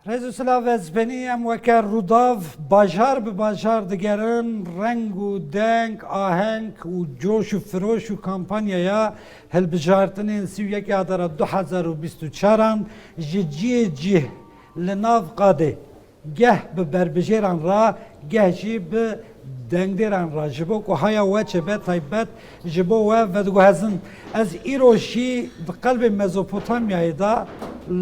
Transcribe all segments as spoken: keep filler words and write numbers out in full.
Rêz û silav, ez Benî, em weke Rûdav bajar bi bajar digerin, reng û deng, aheng û coş û firoş û kampanyaya hilbijartinên sî û yekê Adara du hezar û bîst û çaran ji cihê cih li nav qadê, geh bi berbijêran re, geh jî bi dengdêran re, ji bo ku haya we çêbe taybet ji bo we vediguhezin. Ez îro jî di qelbê Mezopotamyayê de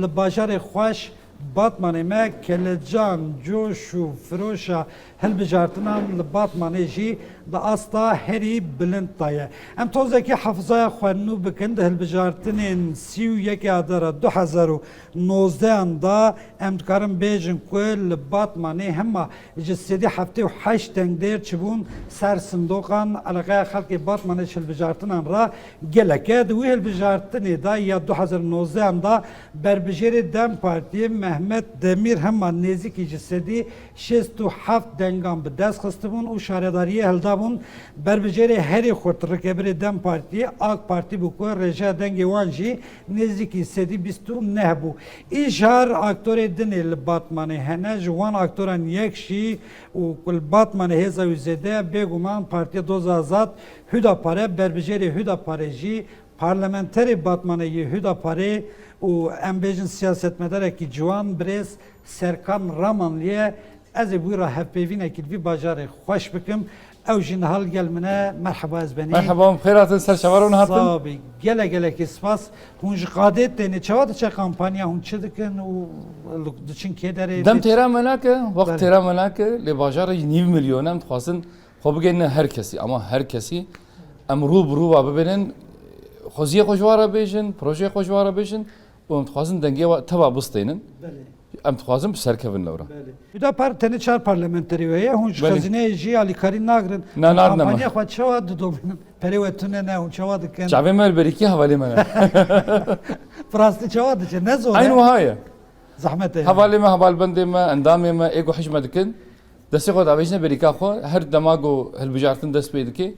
li bajarê xweş Batmanê me, kelecan, coş û firoşa hilbijartinan li Batmanê jî di asta herî bilind de ye. Em tozekî hefizaya xwe nû bikin, di hilbijartinên sî û yekê Adara du hezar û nozdehan de em dikarin bêjin ku li Batmanê hema ji sedî heftê û heşt dengdêr çibûn ser sindoqan. Eleqeya xelkê Batmanê ji hilbijartinan re gelek e. Di wî hilbijartinê de ya du hezar û nozdehan de berbijêrê DEM Partiyê Mehmet Demîr hema nêzîkî ji sedî şêst û heft dengan bi dest xistibûn û şaredariyê hildabûn. Berbijêrê herî xurt rikeberê DEM Partiyê AK Partî bû ku rêjeya dengê wan jî nêzîkî sedî bîst û neh bû. Îcar aktorê din ê li Batmanê hene, ji wan aktoran yek jî û ku li Batmanê hêza wî zêde ye, bêguman Partiya Doza Azad, Hüdaparê, berbijêrê Hüdaparê jî parlamenterê Batmanê yê Hüdaparê û em bêjin siyasetmedarekî ciwan, birêz Serkan Ramanlî ye. Ez ê bi wî re hevpeyvînekî li vî bajarê xweş bikim. Ew jî niha li gel min e. Merheba, ez Benî. Merheba, em xêr hatin, ser çavan hatin. Sax bî. Gelek gelekî spas. Hûn ji qadê têne. Çawa diçe kampanya? Hûn çi dikin û diçin kê derê? Dem têra me nake, wext Belê. têra me nake. Lê bajarê nîv milyon e, em dixwazin xwe bigihîne her kesî. Ama her kesî em rû bi rû ve bibînin. Xweziyê xwe ji wan re bêjin, projeyê xwe ji wan re bêjin. Û em dixwazin dengê we teva bistênin. Belê. Em dixwazin bi ser kevin lewra. Belê. Hüdapar tenê çar parlamenterî we ye. Hûn ji Belê. xezîneyê jî alîkarî nagrin. Na, Hûn nagrin ama. kampanya xwe çawa didomînin? Perê we tune ne, hûn çawa dikin? Çavê me li berîkî, hevalê me ne. Bi rastî çawa diçe? Ne zor e. Eyn wiha ye. Zehmet e yani. Hevalê me, hevalbendê me, endamê me, ê ku hej me dikin, destê xwe davêjine berîka xwe, her dema ku hilbijartin dest pê dike,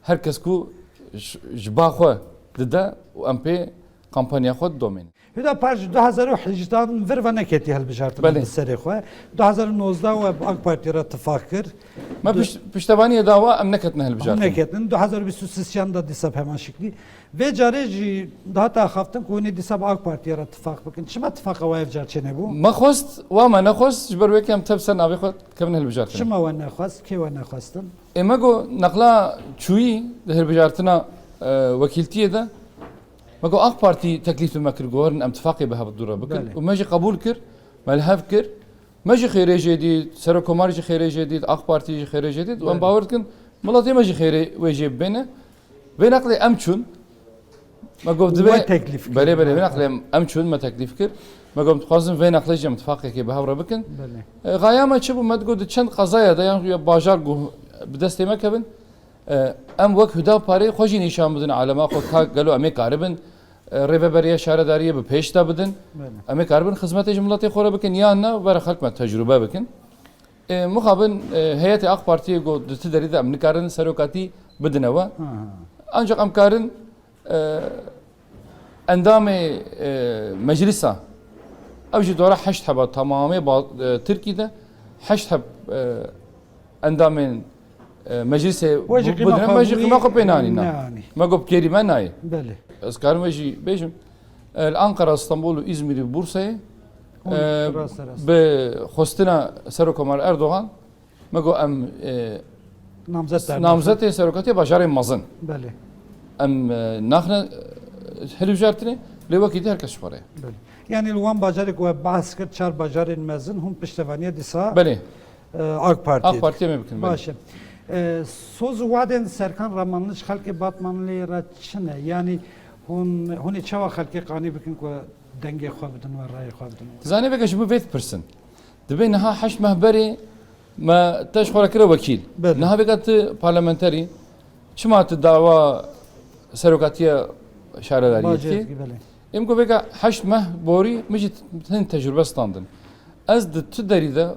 her kes ku ji, ji ba xwe dide û em pê kampanya xwe didomînin. Hüdapar ji du hezar û hejdehan vir veneketiye hilbijartina Belê. bi serê xwe. Du hezar û nozdeh we bi AK Partî re tifaq kir. Me Du- pişt-, piştevaniyê dawa em neketine hilbijartin. Neketin. Du hezar û bîst û sê yan da dîsa bi heman şiklî. Vê carê jî dihate axaftin ku hûn ê dîsa bi AK Partiyê re tifaq bikin. Çima tifaqa we ev car çênebû? Me xwest, wa me nexwest, ji ber wê ke em tev ser navê xwe kevin hilbijartinê. Çima we nexwest? Kê we nexwestin? Ê me got, neqla çûyî di hilbijartina, e, wekîltiyê de, me got, AK Partî teklîf bi me kir, got, werin em tifaqê bi hev dû re bikin. Belê. Û me jî qebûl kir, me li hev kir. Me jî xêrê jê dît, Serokkomar jî xêrê jê dît, AK Partî jî xêrê jê dît. Û em Belê. bawer dikin, miletê me jî xêrê wê jê bibêne. Vê neqlê em çûn. Me got, We divê teklîf kir. Belê, belê, vê neqlê em, em çûn, me teklîf kir. Me got, em dixwazin vê neqlê jî em tifaqekê bi hev re bikin. Belê. E, xaya me çi bû? Me digot, di çend qezaya de yan ya bajar ku bi destê me kevin, e, em wek Hüdaparê xwe jî nîşan bidin alema xwe, ka gelo em ê karibin, e, rêveberiya şaredariyê bi pêş de bidin. Belê. Em ê karibin xizmetê ji miletê xwe re bikin, yan na, were xelk me tecrûbe bikin. E, mixabin, e, heyetê AK Partiyê got, di ti derî de em nikarin serokatî bidine we. Aha. Ancak em karin, e, endamê, e, meclisa, ew jî dora heşt heba, tamamê ba-, e, Tirkî de heşt heb, e, endamên, e, meclisê We jî bu-, qîma bidine, xwe me jî bûyî qîma xwe pê nanî, na. neanî. Me got, bi kêrî me nayê. Belê. Ez karim we jî bêjim. E, li Ankara, Stenbol û Îzmîrî, Bursayê, Hûn e, rast, rast. bi xwestina Serokkomar Erdogan, me got em, e, Namzet derdixin. namzetê serokatiya bajarê mezin. Belê. Em, e, naxine, e, hilbijartinê, lê wekî dî her kes ji xwe re ye. Belê. Yani li wan bajarê ku we behs kir, çar bajarên mezin, hûn piştevaniya dîsa, Belê. e, AK Partiyê AK Partiyê dikin. me bikin, belê. Baş e. E, soz û wadên Serkan Ramanli ji xelkê Batmanlê re çi ne? Yani hûn, hûn ê çawa xelkê qanî bikin ku dengê xwe bidin we, rayê xwe bidin we? Zanê veke ji min vê dipirsin. Dibê niha heşt meh berê me te ji xwe re kire wekîl. Belê. Niha vêka tu parlamenterî, çima tu dawa serokatiya şaredariyê Bacê dikî? dikî, belê. Em ku vêka heşt meh borî min jî hin tecrube standin. Ez di tu derî de,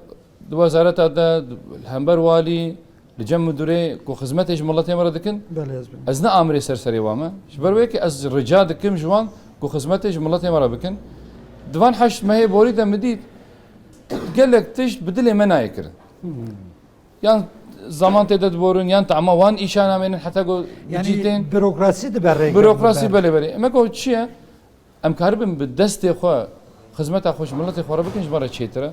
di wezareta de, di hember walî, li cem müdürê ku xizmetê ji miletê me re dikin, Belê, ez bim. ez ne amirê ser serê wan me. Ji ber wê ke ez rica dikim ji wan ku xizmetê ji miletê me re bikin. Di van heşt mehê borî de min dît, Gelek tişt bi dilê me nayê kirin. Yan zaman tê de diborin, yan tama wan îşa namênin heta ku Yani cîtên bürokrasi dibe rêk. Bürokrasi, belê, belê. Emek o çi ye? Em karibin bi destê xwe xizmeta xwe ji miletê xwe re bikin, ji me re çêtir e.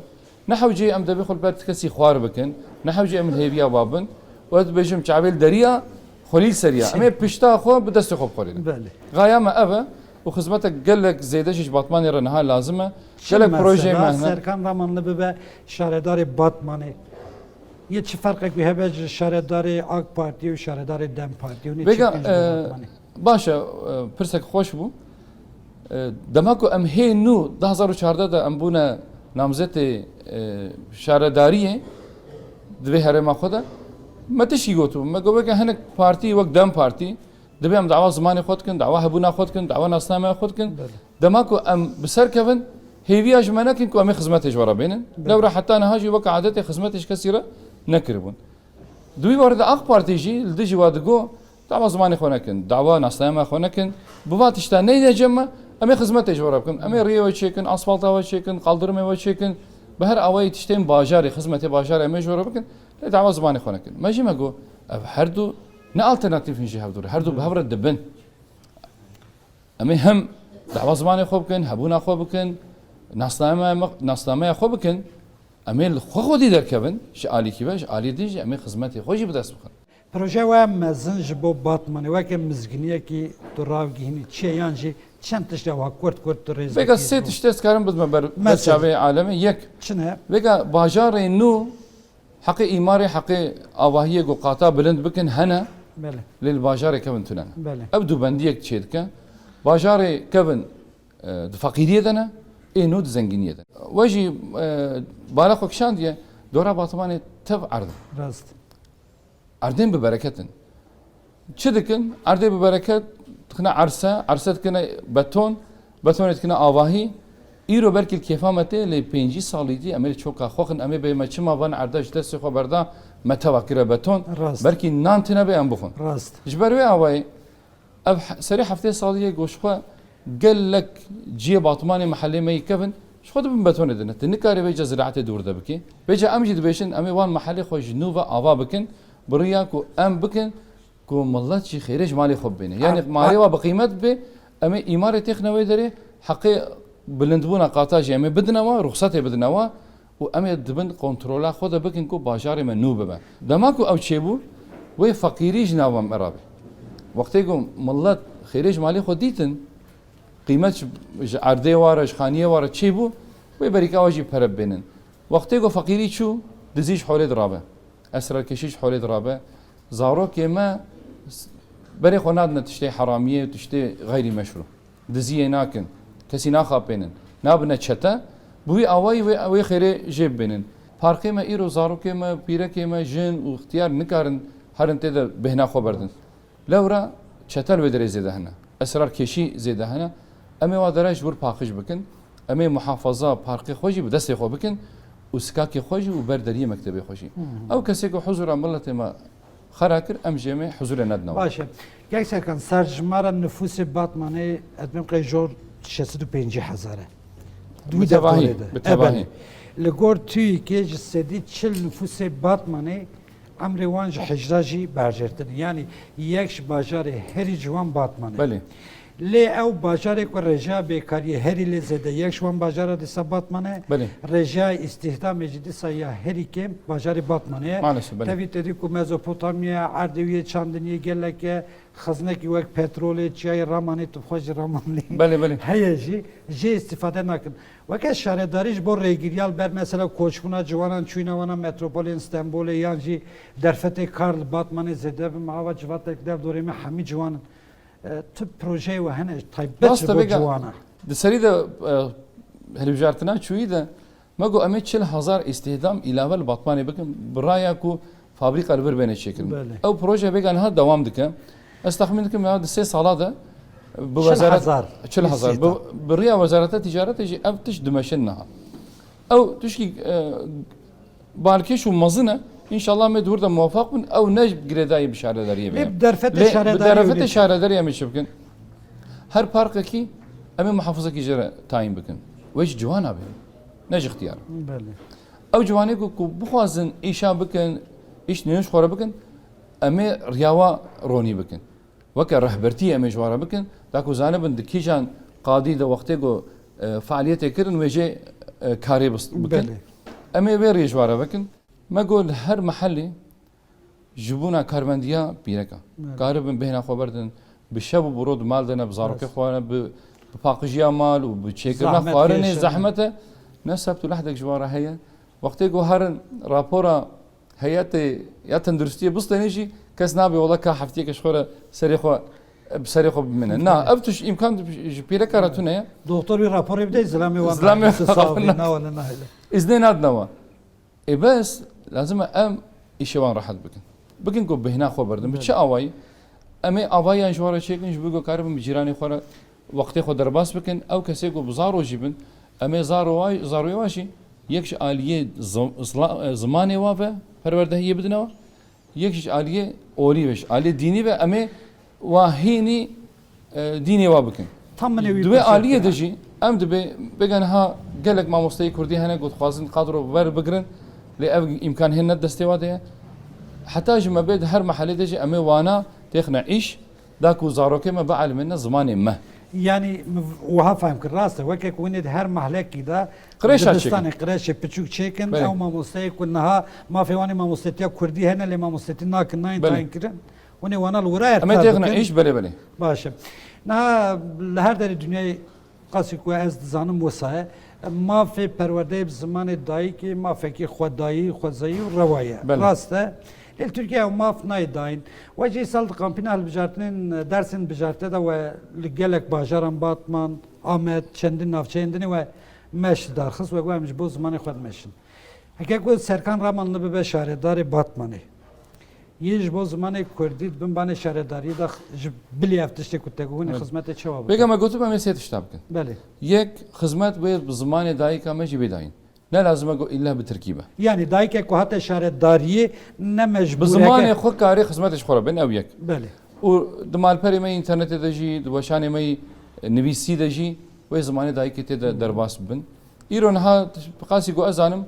Ne hewceyê em devê xwe li ber kesî xwar bikin, ne hewceyê em li hêviya wa bin. Û ez dibêjim çavê li deriya, xwelî li seriya. Em ê pişta xwe bi destê xwe bixwelînin. Belê. Gaya me ev e û xizmetek gelek zêde jî ji Batmanê re niha lazim e. Çi gelek projeyê me mesela hene. Serkan Ramanlı bibe şaredarê Batmanê. Yê çi ferqek wî hebe ji şaredarê AK Partî û şaredarê DEM Partî û ne Vêga, çi bikin ji e, Batmanê? Baş e, e, pirsek xweş bû. E, dema ku em hê nû du hazar û çardeh de em bûne namzetê, e, şaredariyê di vê herêma xwe de, me tişkî gotibû. Me got, weke hinek partî, wek DEM Partî, dibê em dawa zimanê xwe dikin, dawa hebûna xwe dikin, dawa nasnameya xwe dikin. Belê. Dema ku em bi ser kevin, hêviya ji me nekin ku em ê xizmetê ji we re bênin. Belê. Lewra heta niha jî weke adetê xizmetê ji kesî re nekiribûn. Di wî warê de AK Partî jî li dijî wa digo, dawa zimanê xwe nekin, dawa nasnameya xwe nekin. Bi va tişta neyne cem me, em ê xizmetê ji we re bikin. Em ê riyê we çêkin, asfalta we çêkin, qaldirimê we çêkin. Bi her awayî tiştên bajarê, xizmetê bajarê em ê ji we re bikin. Lê dawa zimanê xwe nekin. Me jî me got, ev her du ne alternatîf in ji hev dû re. Her du bi hev re dibin. Em ê hem dawa zimanê xwe bikin, hebûna xwe bikin, nasnameya me, nasnameya xwe bikin. Em ê li xwe xwedî derkevin, ji alîkî ve, ji alî din jî em ê xizmetê xwe jî bi dest bixin. Proje we mezin ji bo Batmanê weke mizginiyekî tu rawgihînî çi ye yan jî çend tişt e wiha kurt kurt tu rêz Vêga bikî sê ji bo tiştê ez karim bidime ber, ber Mesela. çavê alemê. Yek, Çi ne? vêga bajarê nû heqê îmarê, heqê avahiyê ku qata bilind bikin hene, Belê. lê li bajarê kevin tune ne. Belê. Ev dubendiyek çêdike. Bajarê kevin, e, di feqîriyê de ne, ê nû di zengîniyê de ne. We jî, e, bala xwe kişandiye, dora Batmanê tev erd in. Rast. Erdên bi bereket in. Çi dikin? Erdê bi bereket dikine erse, erse dikine beton, betonê dikine avahî. Îro belkî li kêfa me tê, lê pêncî salî dî em ê li çoka xwe xin, em ê bê me çima van erda ji destê xwe berda, me teva kire beton. Rast. Belkî nan tune bê em bixwin. Rast. Ji ber wê awayê ev he-, serê heftê salî yê goşxwe gelek cihê Batmanê mehelê me yî kevin, ji xwe dibin betonê dine. Tu nikarî vêca ziraetê dûr de bikî. Vêca em jî dibêjin, em ê wan mehelê xwe ji nû ve ava bikin, bi riya ku em bikin, ku milet jî xêrê ji malê xwe bibêne. Yani A-, malê a- wa bi qîmet bê, em ê îmarê têxine wê derê, heqê bilindbûna qata jî em ê bidine wa, ruxsetê bidine wa û em ê dibin kontrola xwe de bikin ku bajarê me nû bibe. Dema ku ew çêbû, wê feqîrî ji nava me rabê. Wextê ku milet xêrê ji malê xwe dîtin, qîmet ji, ji erdê wa re, ji xaniyê wa re çêbû, wê berîka wa jî pere bibênin. Wextê ku feqîrî çû, dizî ji holê dirabe. Esrarkeşî ji holê dirabe. Zarokê me s-, berê xwe nadine tiştê heramiyê û tiştê xeyrî meşrû. Diziyê nakin. Kesî naxapênin. Nabine çete. Bi wî awayî wê, wê xêrê jê bibênin. Parkê me îro zarokê me, pîrekê me, jin û ixtiyar nikarin herin tê de bêhna xwe berdin. Lewra çete li wê derê zêde hene. Esrarkeşî zêde hene. Em ê wa dera ji wir paqij bikin. Em ê muhafaza parkê xwe jî bi destê xwe bikin û sikakê xwe jî û ber deriyê mektebê xwe jî. Hı hı. Ew kesê ku huzura miletê me xera kir, em jê me huzurê nedine. Baş e. Kek Serkan, serjimara nifûsê Batmanê, ez dibêm qey jor şeş sed û pêncî hezar e. Bi tevahî, bi tevahî. Li gor TÜİKê ji sedî çil nifûsê Batmanê emrê wan ji hicra jî berjêrtin. Yanî yek ji bajarê herî ciwan Batmanê. Belê. Lê ew bajarê ku rêjeya bêkariyê herî lê zêde yek ji wan bajara dîsa Batman e. Belê. Rêjeya îstihdamê jî dîsa ya herî kêm bajarê Batmanê ye. Maalesef, belê. Tevî te dî ku Mezopotamya, erdê wî yê çandiniyê gelek e, xizmekî wek petrolê, çiyayê Ramanê, tu xwe jî Ramanlî Belê, belê. heye jî, jê îstîfade nakin. Weke şaredarî ji bo rêgiriya li ber mesela koçbûna ciwanan çûyîna wana metropolên Stenbolê yan jî derfetê kar li Batmanê zêde bi, me ava civatek dev dorê me hemî ciwan in. E, tu projeyê we hene taybet Rast ji e, bo vêga ciwana? Di serî de, e, hilbijartina çûyî de me got, em ê çil hezar îstihdam îlave li Batmanê bikin, bi raya ku fabrîka li vir bêne çêkirin. Belê. Ew proje vêga niha dewam dike. Ez texmîn dikim niha di sê sala de bi Çil wezareta hezar çil hezar. Bi, îstihdam. Bi riya Wezareta Ticaretê jî ev tişt dimeşin niha. Ew tişkî, e, balkêş û mezin e. Înşallah em ê di wir de muwefeq bin. Ew ne girêdayî bi şaredariyê bê. Lê bi derfetê Lê bi şaredariyê derfetê wê şaredariyê em ê çi bikin? Her parkekî em ê muhafizekî jê re tayîn bikin. Wê ji ciwana bê. Ne ji ixtiyar. Belê. Ew ciwanê ku, ku bixwazin îşa bikin, îş nêwin ji xwe re bikin, em ê riya wa ronî bikin. Weke rehbertiyê em ê ji wa re bikin, da ku zanibin di kîjan qadî de wextê ku, e, faaliyetê kirin wê jê, e, karê bis-, bikin. Belê. Em ê vê rê ji wa re bikin. Me got li her mehelê ji bona karmendiya pîreka. Evet. Karibin bêhna xwe berdin, bi şev û bi roj di mal de ne, bi zarokê Evet. xwe ne, bi, bi paqijiya mal û bi çêkirina Zahmet xwarinê kêşe. Zehmet e. Ne sebt û lehdek ji wan re heye. Wextê ku herin rapora heyetê ya tenduristiyê bistêne jî, kes nabe wela ka heftiyeke ji xwe re serê xwe, bi serê xwe bimîne. Na, Evet. ev tişt îmkan ji pîreka re Evet. tune ye. Doktor wî raporê bide, zilamê wan Zilamê nahêle, tu wan sax bî, nahêle. na wele nahêle. Îznê nadine wan. Ê bes, lazim e em îşê wan rehet bikin. Bikin ku bêhna xwe berdin. Bi çi Belê. awayî? Em ê avayan ji wan re çêkin, ji bo ku karibin bi cîranê xwe re wextê xwe derbas bikin. Ew kesê ku bi zaro jî bin, em ê zaro wa-, zaroyê wan jî yek ji aliyê zim-, zla-, zimanê wa ve perwerdehiyê bidine wa, yek jî ji aliyê olî ve, ji aliyê dînî ve em ê wa hînî, e, dînê wa bikin. Tam min ê wî Di wê pirsê aliyê bikira. de jî em dibê, bêga niha gelek mamosteyê kurdî hene ku dixwazin kadro wer bigirin, lê ev îmkan hê ne destê wa de ye. Heta ji me bê di her mehelê de jî em ê wana têxine îş, da ku zarokê me bielmêne zimanê me. Yanî min wiha fehm kir, rast e, weke ku hûn ê di her mehlekî de Qirêşa dibistanê, çêkin. qirêşê piçûk çêkin, Belê. ew mamosteyê ku niha mafê wan ê mamostetiya kurdî hene, lê mamostetî nakin, nayên Belê. tayîn kirin. Hûn ê wana li wira Em ê ertal têxine bikin. îş, belê, belê. Baş e. Niha li her derê dinyayê qasî ku ez dizanim wisa ye. Mafê perwerdeyê bi zimanê dayikê mafekî xwedayî, xwezayî û rewa ye. Belê. Rast e. Lê li Tirkiye ew maf nayê dayîn. We jî îsal di kampîna hilbijartinên dersên bijartine de we li gelek bajaran Batman, Amed, çendîn navçeyên dinê we meş didarxist. We got em ji bo zimanê xwe dimeşin. Heke ku Serkan Ramanli bibe şaredarê Batmanê, yê ji bo zimanê kurdî di bin banê şaredariyê de x-, ji bilî ev tiştê ku te got, hûn ê Evet. xizmetê çawa bikin? Bêga me gotim em ê sê tişta bikin. Belê. Yek, xizmet wê bi zimanê dayika me jî bê dayîn. Ne lazim e ku îlla bi tirkî be. Yanî dayikek ku hate şaredariyê ne Bi mecbûr zimanê heke. xwe karê xizmetê ji xwe re bin, ew yek. Belê. Û di malperê me yî înternetê de jî, di weşanê me yî nivîsî de jî wê zimanê dayikê tê de derbas bibin. Îro niha qasî ku ez zanim,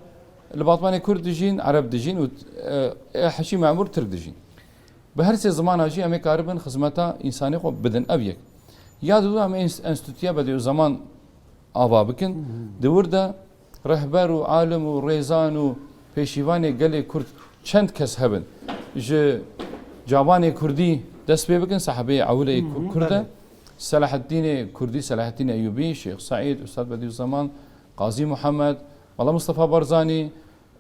li Batmanê Kurd dijîn, Ereb dijîn û, e, e, Heşî Memûr Tirk dijîn. Bi her sê zimana jî em ê karibin xizmeta însanê xwe bidin. Ev yek. Ya didu em ê ens-, enstitûya Bediüzzaman ava bikin. Hı hı. Di wir de rehber û alim û rêzan û pêşîvanê gelê Kurd çend kes hebin. Ji cabanê Kurdî dest pê bikin, sahibeyê ewilê Hı hı, Ku-, Kurd e. belê. Selaheddînê Kurdî, Selaheddîn Eyûbî, Şêx Seîd, Ustad Bediüzzaman, Qazî Muhammed, Mela Mustafa Barzanî,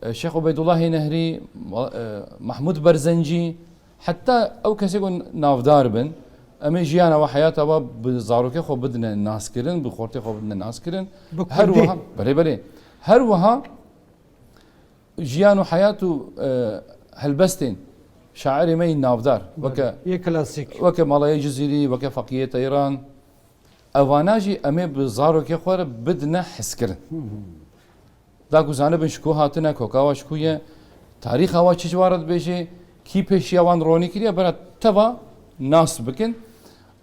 e, Şêx Ubeydullahê Nehrî, Ma-, e, Mahmud Berzencî, heta ew kesê ku navdar bin, em ê jiyana we, heyata we bi zarokê xwe bidine naskirin, bi xortê xwe bidine naskirin. Bi Her kurdî. wiha, belê, belê. Her wiha jiyan û heyat û, e, helbestên şairê me yî navdar, Belê. weke, Yê klasîk. weke Malayê Cizîrî, weke Feqiyê Teyran, evana jî em ê bi zarokê xwe re bidine hezkirin. Hı hı. Da ku zanibin ji ku hatine, koka wa ji ku ye, tarîxa wa çi ji wa re dibêje, kî pêşiya wan ronî kiriye, bera teva nas bikin.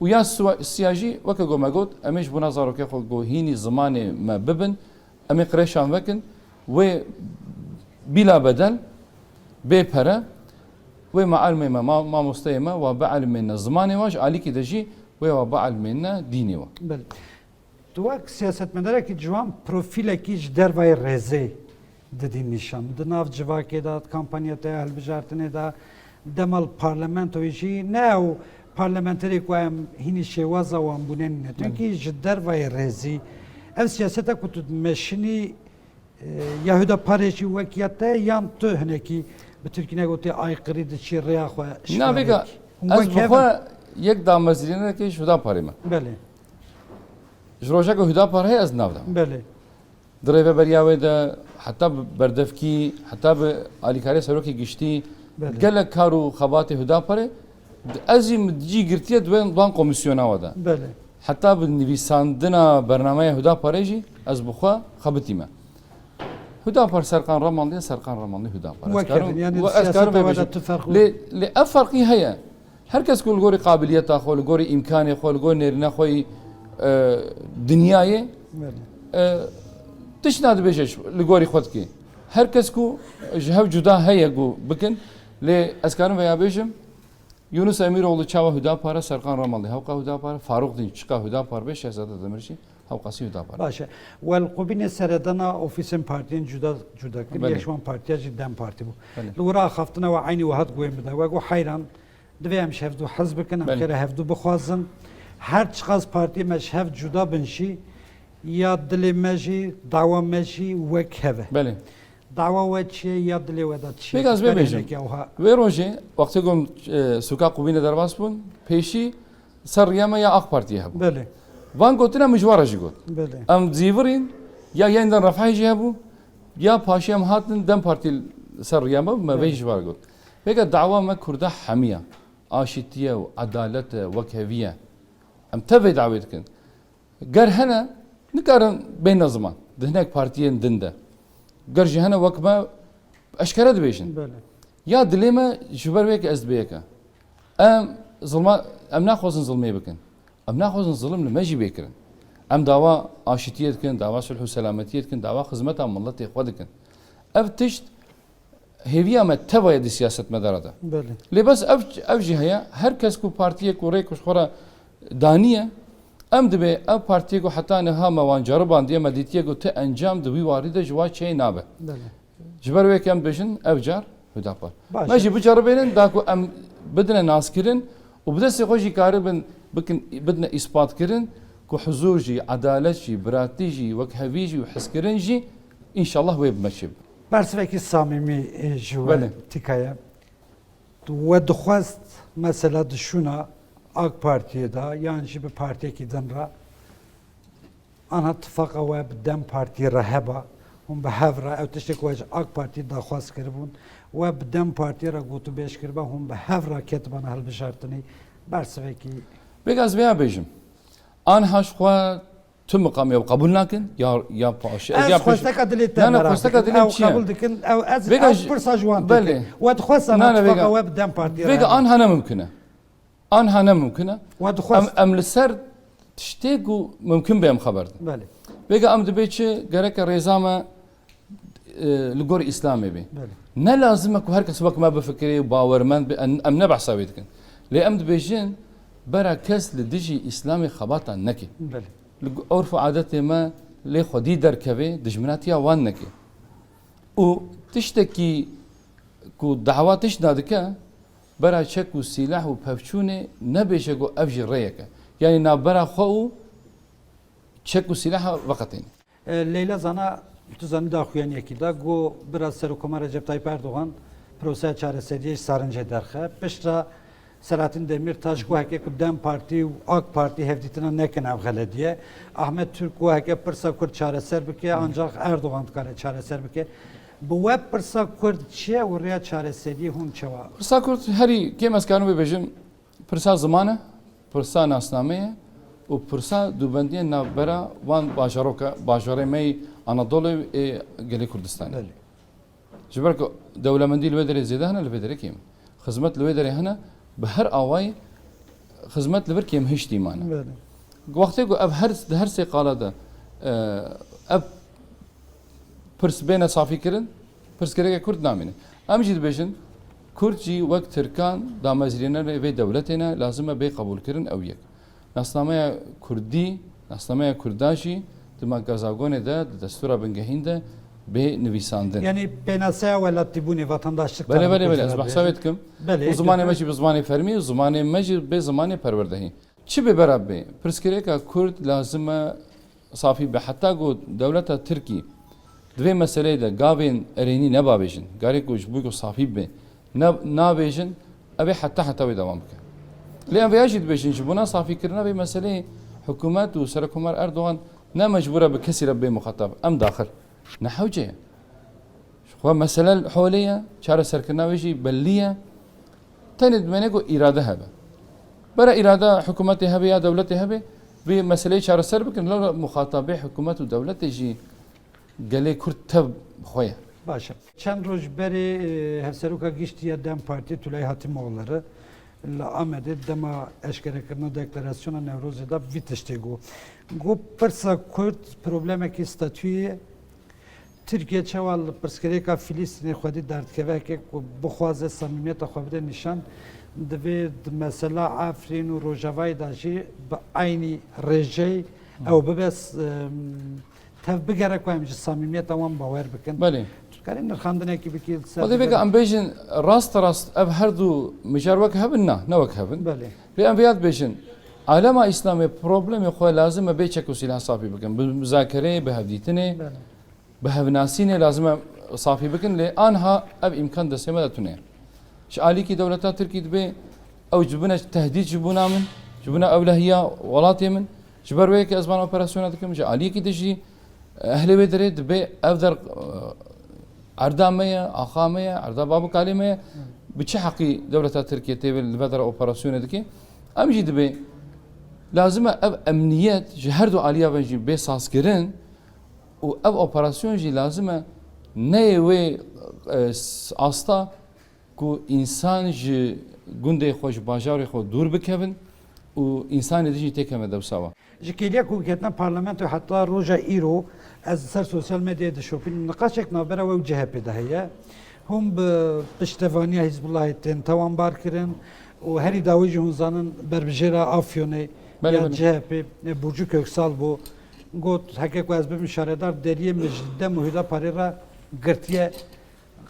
Û ya siwa-, siya jî, weke ku me got, em ê ji bona zarokê xwe ku hînî zimanê me bibin, em ê qirêşan vekin, wê bîla bedel, bê pere, wê mealmê me, ma-, mamosteyê me, wa bielmêne zimanê wa, ji alîkî de jî wê wa bielmêne dînê wa. Belê. Tu wek siyasetmedarekî ciwan profîlekî ji dervayê rêzê didî nîşan. Di nav civakê de, di kampanya te ya hilbijartinê de, dema li parlamentoyê jî ne ew parlamenterê ku em hînî şêwaza wan bûne nîne. Belê. Çunkî ji dervayê rêzî ev siyaseta ku tu dimeşinî, e, ya Hudaparê jî wek ya te yan tu hinekî bi tirkî negotê aykırî diçî rêya xwe Na şikarek? vêga Hûn ez wek bi hev in? xwe yek damezrînekê ji Hudaparê me. Belê. Ji roja ku Hudapar heye ez nav de. Belê. Di rêveberiya wê de heta bi berdevkî, heta bi alîkarê serokê giştî, Belê. gelek kar û xebatê Hudaparê, ez jî min cî girtiye di wan, wan komîsyona we de. Belê. Heta bi nivîsandina bernameya Hudaparê jî ez bi xwe xebitîme. Hudapar Serqan Ramanlî ye, Serqan Ramanlî Hudapar. Ez Wek karim, hevin, yani we-, ez karim siyaseta vê we de bêjim. tu ferq Lê, lê ev ferqî heye. Her kes ku li gorî qabiliyeta xwe, li gorî îmkanê xwe, li gorî nêrîna xwe yî, e, dinyayê, Belê. e, tişt nadibêje ji, li gorî xwe dikê. Her kes ku ji hev cuda heye ku bikin, lê ez karim veya bêjim, Yunus Emîroğlu çawa Hüdapar e, Serkan Ramalî hewqa Hüdapar e, Faruk Dinç çiqa Hüdapar be, Şehzade Demir jî hewqasî Hüdapar e. Baş e. Wel, qubînê seredana ofîsên partiyên cuda cuda kir, Belê. Yek ji wan partiya jî DEM Partî bû. Belê. Li wir axaftina we eynî wiha digotî min de, we got heyran, divê em ji hevdû hez bikin, em Belê. Xêra hevdû bixwazin. Her çiqas partiyê me ji hev cuda bin jî, ya dilê me jî, dawa me jî wek hev e. Belê. Dawa we çi ye, ya dilê we de çi ye? Pêk ez bê bêjim. Wê rojê, wextê ku em, e, sûka qubînê derbas bûn, pêşî ser riya me ya AK Partiyê hebû. Belê. Van gotina min ji we re jî got. Belê. Em zîvirîn, ya yeniden refahê jî hebû, ya paşê em hatin DEM Partî ser riya me, me vê Belê. Ji we re got. Pêka dawa me Kurda hemiya, aşîtiye û edalet e, wekhevî ye. Em tev vê dawê dikin. Ger hene, nikarin bêne ziman. Di hinek partiyên din de. Ger jî hene wek me eşkere dibêjin. Belê. Ya dilê me ji ber wê ke ez dibê yeke. Em zilma, em naxwazin zilmê bikin. Em naxwazin zilim li me jî bê kirin. Em dawa aşitiyê dikin, dawa sulh û selametiyê dikin, dawa xizmeta miletê xwe dikin. Ev tişt hêviya me teva ye di siyasetmedara de. Belê. Lê bes ev, ev jî heye, her kes ku partiyê ku rê ku ji xwe re daniye, em dibê ev partiyê ku heta niha me wan ceribandiye, me dîtiye ku ti encam di wî warî de ji wa çê nabe. Belê. Ji ber wê ke em dibêjin ev car Hüdapar. Baş e. Me jî biceribênin da ku em bidine naskirin û bi destê xwe jî karibin bikin, bidine îspat kirin ku huzur jî, edalet jî, biratî jî, wekhevî jî û hizkirin jî înşallah wê bi me çê bibe. Bersivekî samîmî, e, ji we Belê. Tîka ye. We dixwest mesela di şûna AK Partiyê de yan jî bi partiyekî din re anha tifaqa we bi DEM Partiyê re heba, hûn bi hev re, ew tiştê ku we ji AK Partiyê daxwaz kiribûn, we bi DEM Partiyê re gotûbêj kiriba, hûn bi hev re ketibana hilbijartinê, bersivekî Bêga ez vêya bêjim. Anha ji xwe tu miqamê ew qebûl nakin, ya, ya paşê. Ez ya xwesteka dilê te Na, na, merak xwesteka dikim. Dilê Ew çi ye? Qebûl dikin, ew ez, Vêga ew ji-, pirsa ji wan belê. Têkê. We dixwest Na, na, tifaqa Vêga. We bi DEM Partiyê re Vêga heba. Anha ne mimkun e. Anha ne mimkun e. We dixwest. Em, em li ser tiştê ku mimkun be em xeber din. Belê. Vêga em dibê çi gereke rêza me e, li gor Îslamê bê. Belê. Ne lazim e ku her kes wek me bifikirê û bawermend be, em, em ne behsa wê dikin. Lê em dibêjin, bera kes li dijî Îslamê xebata neke. Belê. Li go-, urf û adetê me lê xwedî derkeve, dijminatiya wan neke. Û tiştekî ku dawa tişt nadike, bera çek û sîlah û pevçûnê nebêje ku ev jî rêyek e. Yanî navbera xwe û çek û sîlaha veqetîne. E, Leyla Zana, tu zanî daxuyaniyekî da, got bira Serokkomar Recep Tayyip Erdogan proseya çareseriyê ji Sarincê derxe. Piştre Selahattin Demirtaş got heke ku DEM Partî û AK Partî hevdîtina nekin ev xelediye. Ahmet Türk got heke pirsa Kurd çareser bike, ancak Erdogan dikare çareser bike. Bi we pirsa Kurd çi ye û rêya çareseriyê hûn çawa? Pirsa Kurd herî kêm ez karim bibêjim, Pirsa ziman e, pirsa nasname ye û pirsa dûbendiyên navbera van bajaroka, bajarê me yê Anadolê û ê gelê Kurdistanê. Belê. Ji ber ku dewlemendî li wê derê zêde hene, li vê derê kêm. Xizmet li wê derê hene, bi her awayî xizmet li vir kêmhiştî mane. Belê. Wextê ku ev her, di her sê qala de, e, ev pirs bêne safî kirin, pirsgirêke Kurd namîne. Em jî dibêjin, Kurd jî wek Tirkan damezrênerê vê dewletê ne, lazim e bê qebûlkirin, ew yek. Nasnameya Kurdî, nasnameya Kurda jî di makezagonê de, di destûra bingehîn de bê nivîsandin. Yanî pênaseya welatîbûnê, vatandaşlık Belê, tanımı belê, belê, ez Kurda behsa wê bêjin. Dikim. Belê, Û zimanê me jî bi zimanê fermî, û zimanê me jî bê zimanê perwerdehî. Çi bê bera bê, pirsgirêka Kurd lazim e safî be. Heta ku dewleta Tirkî di vê meseleyê de gavên erênî nebabêjin, garê ku ji bo ku safî be, ne, nabêjin, ev ê heta heta wê dewam bike. Lê em vêya jî dibêjin, ji bona safîkirina vê meseleyê hikûmet û Serokkomar Erdogan ne mecbûr e bi kesî re bê muxatab. Em daxil. Ne hewce ye. Ji xwe mesele holê ye, çareserkirina wê jî bellî ye. Tenê dimene ku îrade hebe. Bera îrada hikûmetê hebe ya dewletê hebe, vê meseleyê çareser bikin, lewra muxatabê hikûmet û dewletê jî gelê Kurd tev bi xwe ye. Baş e. Çend roj berê, e, Hevseroka Giştî ya DEM Partî Tülay Hatimoğulları li Amedê dema eşkerekirina deklarasyona Newrozê de vî tiştê got. Got, pirsa Kurd problemekî statûyê ye. Tirkiye çawa li pirsgirêka Filistînê xwedî derdikeve, heke ku bixwaze samîmiyeta xwe bide nîşan, divê di mesela Efrîn û Rojavayê de jî bi eynî rêjeyê ew bibe, s-, em, tev bigere ku em ji samîmiyeta wan bawer bikin. Belê. Tu dikarî nirxandinekî bikî li ser Xwedê veke vê? Em bêjin rast rast ev her du mijar wek hev in? Na, ne wek hev in. Belê. Lê em vê ya dibêjin, alema Îslamê problemê xwe lazim e bê çek û sîlah safî bikin. Bi muzakereyê, bi hevdîtinê, Belê. bi hevnasînê lazim e safî bikin, lê anha ev îmkan destê me de tune ye. Ji alîkî dewleta Tirkî dibê ew ji bine tehdît ji bona min, ji bine ewlehiya welatê min, ji ber wê yekê ez van operasyona dikim, ji aliyekî din jî, e, ehlê wê derê dibê ev der, e, erda me ye, axa me ye, erda bab û kalê me ye, bi çi heqî dewleta Tirkiye tê li vê dera operasyonê dike? Em jî dibê lazim e ev emniyet ji her du aliya ve jî bê sazkirin û ev operasyon jî lazim e neyê wê, e, s-, asta ku însan ji gundê xwe, ji bajarê xwe dûr bikevin û însanê din jî têkeve dewsa we. Ji kêliya ku ketina parlamentoyê heta roja îro, ez li ser sosyal medyayê dişopînim, niqaşek navbera we û C H P de heye. Hûn bi piştevaniya Hizbullahê tên tawanbar kirin û herî dawî jî hûn zanin berbijêra Afyonê Belê, ya belê. C H P, e, Burcu Köksal bû. Got, heke ku ez bibim şaredar, deriyê min ji dem û Hüdaparê re girtiye.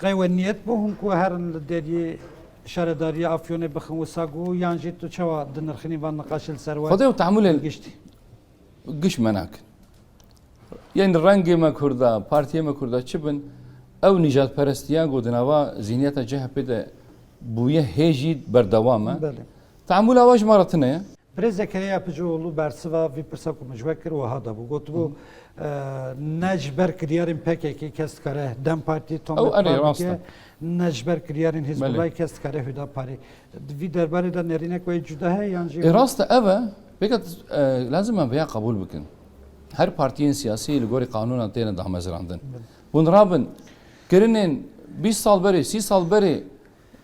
Qey we niyet bû hûn ku herin li deriyê şaredariya Afyonê bixin wisa ku, yan jî tu çawa dinirxînî van niqaşê li ser we Xwedê û teamûlên giştî? Giş me nakin. Yanî rengê me Kurda, partiyê me Kurda çi bin, ew nîjadperestiya ku di nava zîhniyeta C H P de bûye hê jî berdewam e. Belê. Teamûla we ji me re tune ye. Birêz Zekeriya Yapıcıoğlu bersiva vî pirsa ku min ji we kir wiha dabû. Gotibû, Hı hı. e, ne ji ber kiryarên P K K kes dikare DEM Partiyê Ew, erê, rast e. Tom bike, ne ji ber kiryarên Hizbullahê Belê. kes dikare Hüdaparê. Di vî derbarê de nerînek wê cuda heye yan jî Ê, rast e, ev e. Pêka, e, lazim em vêya qebûl bikin. Her partiyên siyasî li gorî qanûnan têne damezrandin. Belê. Hûn rabin, kirinên bîst sal berê, sî sal berê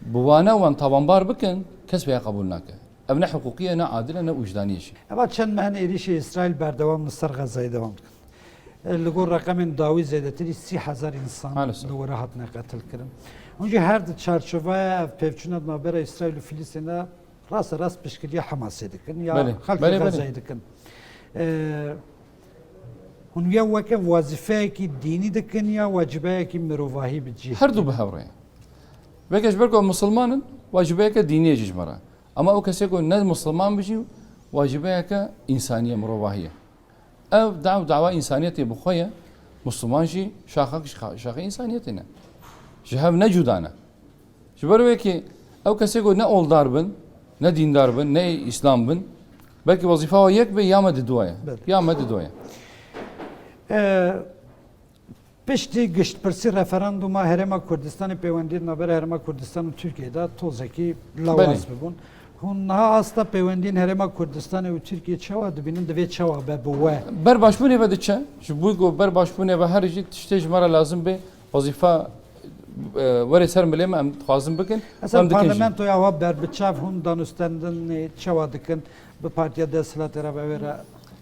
bi wana wan tawanbar bikin, kes vêya qebûl nake. Ev ne hiqûqî ye, ne adil e, ne wijdanî ye jî. Eva çend meh in êrîşê Îsraîl berdewam li ser Xezayê dewam dikin. E, li gor reqemên dawî zêdetirî sî hezar însan Maalesef. li were hatine qetilkirin. Hûn jî her di çarçoveya ev pevçûna di navbera Îsraîl û Filistîn de rasterast piştgiriya Hamasê dikin ya Belê, xelkê belê, belê. Xezayê dikin. E, hûn ya weke wezîfeyekî dînî dikin ya wecibeyekî mirovahî bi cih Her du bi hev re ye. Veke ji ber ku em misilman in, wacibeyeke dînî ye jî ji me re. Ama ew kesê ku ne misilman bi jî, wacibeyeke însanî ye, mirovahî ye. Ev daw dawa însaniyetê bi xwe ye, misilman jî şaxek ji xa-, şaxê însaniyetê ne. Ji hev ne cuda ne. Ji ber wê yekê ew kesê ku ne oldar bin, ne dîndar bin, ne îslam bin, belkî wezîfa we yek be, ya me diduwaye. Belê. Ya me diduwaye. Ee, Piştî giştpirsî referandûma Herêma Kurdistanê, pêwendiyên navbera Herêma Kurdistan û Tirkiyê de tozekî lawaz Belê. bibûn. Hûn niha asta pêwendiyên Herêma Kurdistanê û Tirkiyê çawa dibînin? Divê çawa be bi we? Ber başbûnê ve diçe. Ji bo ku ber başbûnê ve her jî tiştê ji me re lazim bê, wezîfa, e, were ser milê me em dixwazin bikin. Mesela Em dikin jî. parlamentoya we berbiçav hûn danûstendinê çawa dikin? Bi partiya desthilatê re ve wê re?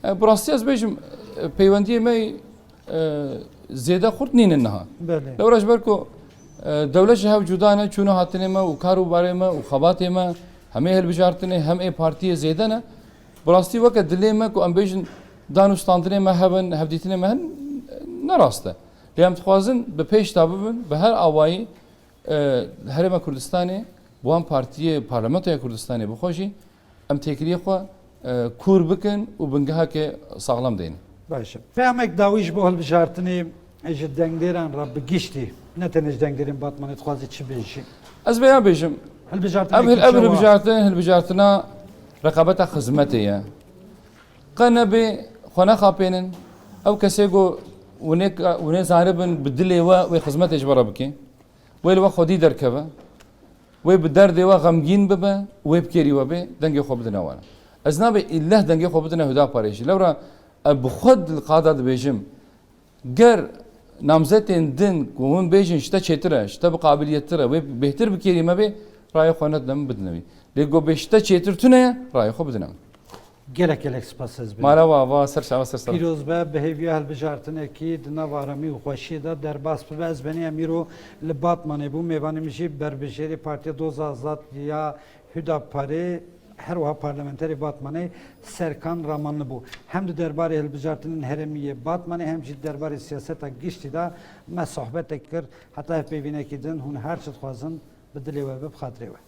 E, bi rastî ez bêjim, e, peywendiyê me e, zêde xurt nînin niha. Belê. Lewra ji ber ku, e, dewlet ji hev cuda ne, çûna hatinê me û kar û barê me û xebatê me, hem ê hilbijartinê hem ê partiyê zêde ne. Bi rastî weke dilê me ku em bêjin dan û standinê me hev in, hevdîtinê me hin, ne rast e. Lê em dixwazin bi pêş de bibin, bi her awayî, e, Herêma Kurdistanê, bi wan partiyê Parlamentoya Kurdistanê bi xwe jî, Em têkiliyê xwe, e, kûr bikin û bingeheke saxlem deynin. Baş e. Peyamek dawî ji bo hilbijartinê ji dengdêran re bi giştî, ne tenê ji dengdêrên Batmanê dixwazî çi bêjî? Ez vêya bêjim. Hilbijartinekî Ev hil-, ev çawa? hilbijartin, hilbijartina reqabeta xizmetê ye. Qe nebê xwe nexapênin. Ew kesê ku hûnê ka-, hûnê zaribin bi dilê we wê xizmetê ji we re bike. Wê li we xwedî derkeve. Wê bi derdê we xemgîn bibe, wê bi kêrî we bê, dengê xwe bidine wan. Ez nabê îlleh dengê xwe bidine Hudaparê jî. Lewra ez bi xwe li qada dibêjim, ger namzetên din ku hûn bêjin ji te çêtir e, ji te bi qabiliyettir e, wê bêhtir bi kêrî me bê, rayê xwe nedine min, bidine wî. Lê ku bê ji te çêtir tune ye, rayê xwe bidine min. Gelek gelek spas ez bim. Mala we ava, ser çava, ser sera. Pîroz be, bi hêviya hilbijartinekî di nav aramî û xweşiyê de derbas bibe. Ez benî em îro li Batmanê bû. Mêvanê min jî berbijêrê Partiya Doza Azad ya HUDAPARê, her wiha parlamenterê Batmanê Serkan Ramanlı bû. Hem di derbarê hilbijartinên herêmî yê Batmanê hem jî di derbarê siyaseta giştî de me sohbetek kir. Heta hevpeyvînekî din hûn her çi dixwazin bi dilê we be, bi xatirê we.